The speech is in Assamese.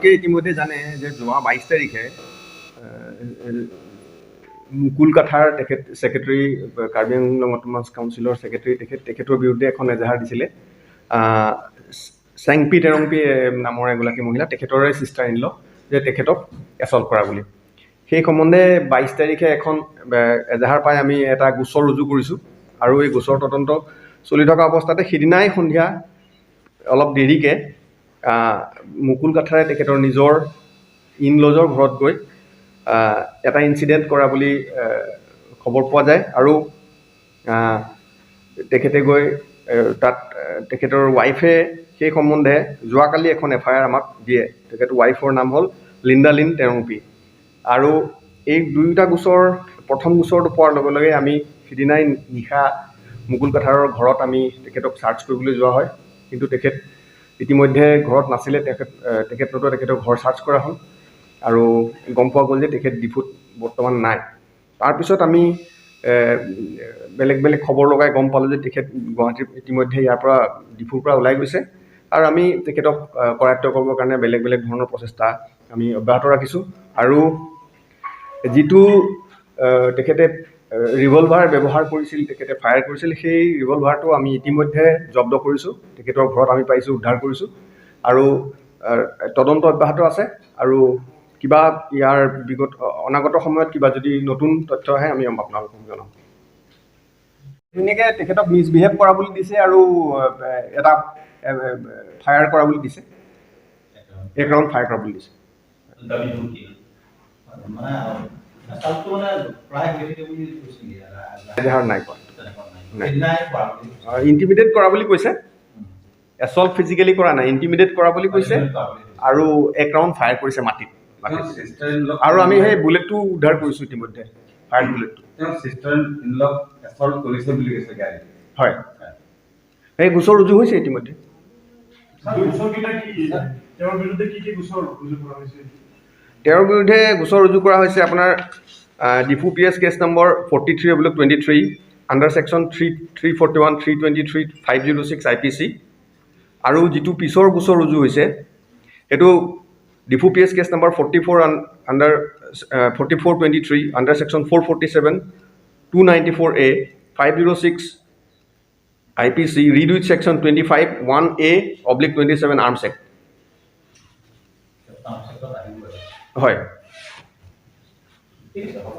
আপোনালোকে ইতিমধ্যে জানে যে যোৱা 22 তাৰিখে মুকুল কাথাৰ, তেখেত ছেক্ৰেটেৰী, কাৰ্বি আংলং অট'নমাছ কাউন্সিলৰ ছেক্ৰেটেৰী, তেখেতৰ বিৰুদ্ধে এখন এজাহাৰ দিছিলে চেংপি টেৰংপি নামৰ এগৰাকী মহিলা, তেখেতৰে ছিষ্টাৰ ইন ল, যে তেখেতক এছল্ট কৰা বুলি। সেই সম্বন্ধে 22 তাৰিখে এখন এজাহাৰ পাই আমি এটা গোচৰ ৰুজু কৰিছোঁ আৰু এই গোচৰ তদন্ত চলি থকা অৱস্থাতে সিদিনাই সন্ধিয়া অলপ দেৰিকৈ মুকুল কাথাৰে তেখেতৰ নিজৰ ইন লজৰ ঘৰত গৈ এটা ইনচিডেণ্ট কৰা বুলি খবৰ পোৱা যায় আৰু তেখেতে গৈ তাত তেখেতৰ ৱাইফে সেই সম্বন্ধে যোৱাকালি এখন এফআইআৰ আমাক দিয়ে। তেখেতৰ ৱাইফৰ নাম হ'ল লিণ্ডা লিন টেৰংপি। আৰু এই দুয়োটা গোচৰ, প্ৰথম গোচৰটো পোৱাৰ লগে লগে আমি সিদিনাই নিশা মুকুল কাথাৰৰ ঘৰত আমি তেখেতক চাৰ্চ কৰিবলৈ যোৱা হয়, কিন্তু তেখেত ইতিমধ্যে ঘৰত নাছিলে। তেখেত তেখেত নতুবা তেখেতৰ ঘৰ চাৰ্চ কৰা হ'ল আৰু গম পোৱা গ'ল যে তেখেত ডিফুত বৰ্তমান নাই। তাৰপিছত আমি বেলেগ বেলেগ খবৰ লগাই গম পালোঁ যে তেখেত গুৱাহাটীৰ ইতিমধ্যে ইয়াৰ পৰা ডিফুৰ পৰা ওলাই গৈছে আৰু আমি তেখেতক কৰায়ত্ব কৰিবৰ কাৰণে বেলেগ বেলেগ ধৰণৰ প্ৰচেষ্টা আমি অব্যাহত ৰাখিছোঁ। আৰু যিটো তেখেতে ৰিভলভাৰ ব্যৱহাৰ কৰিছিল, তেখেতে ফায়াৰ কৰিছিল, সেই ৰিভলভাৰটো আমি ইতিমধ্যে জব্দ কৰিছোঁ, তেখেতৰ ঘৰত আমি পাইছোঁ, উদ্ধাৰ কৰিছোঁ আৰু তদন্ত অব্যাহত আছে। আৰু কিবা ইয়াৰ বিগত অনাগত সময়ত কিবা যদি নতুন তথ্য আহে, আমি আপোনালোকক জনাম। ধুনীয়াকৈ তেখেতক মিছবিহেভ কৰা বুলি দিছে আৰু এটা ফায়াৰ কৰা বুলি দিছে, এক ৰাউণ্ড ফায়াৰ কৰা বুলি দিছে। দাবীবোৰ কি? মানে আচলতে মানে প্ৰায় হৈ থাকে বুলি কৈছে নেকি? এজাহাৰ নাই কৰা। তেনেকুৱা নাই? নাই। সেইদিনাই কৰা বুলি কৈছে। ইণ্টিমিডেট কৰা বুলি কৈছে, এছল্ট ফিজিকেলি কৰা নাই, ইণ্টিমিডেট কৰা বুলি কৈছে কৰা বুলি কৈছে। আৰু এক ৰাউণ্ড ফায়াৰ কৰিছে মাটিত তেওঁৰ চিষ্টাৰ ইন লক আৰু আমি সেই বুলেটটো উদ্ধাৰ কৰিছোঁ ইতিমধ্যে, ফায়াৰ বুলেটটো। তেওঁ চিষ্টাৰ ইন লক এছল্ট কৰিছে বুলি কৈছে গাড়ী। হয়, সেই গোচৰ ৰুজু হৈছে ইতিমধ্যে। গোচৰকেইটা কি? তেওঁৰ বিৰুদ্ধে কি কি গোচৰ ৰুজু কৰা হৈছে? তেওঁৰ বিৰুদ্ধে গোচৰ ৰুজু কৰা হৈছে আপোনাৰ Diphu PS case number 43/23 under section 3 341, 323, 506 IPC। আৰু যিটো পিছৰ গোচৰ ৰুজু হৈছে, সেইটো Diphu PS case number 44 under 44/23 under section 447, 294A, 506 IPC read with section 25(1)(a)/27 Arms Act. Arms এক্টত আহিব। হয়। ঠিক আছে, হ'ব।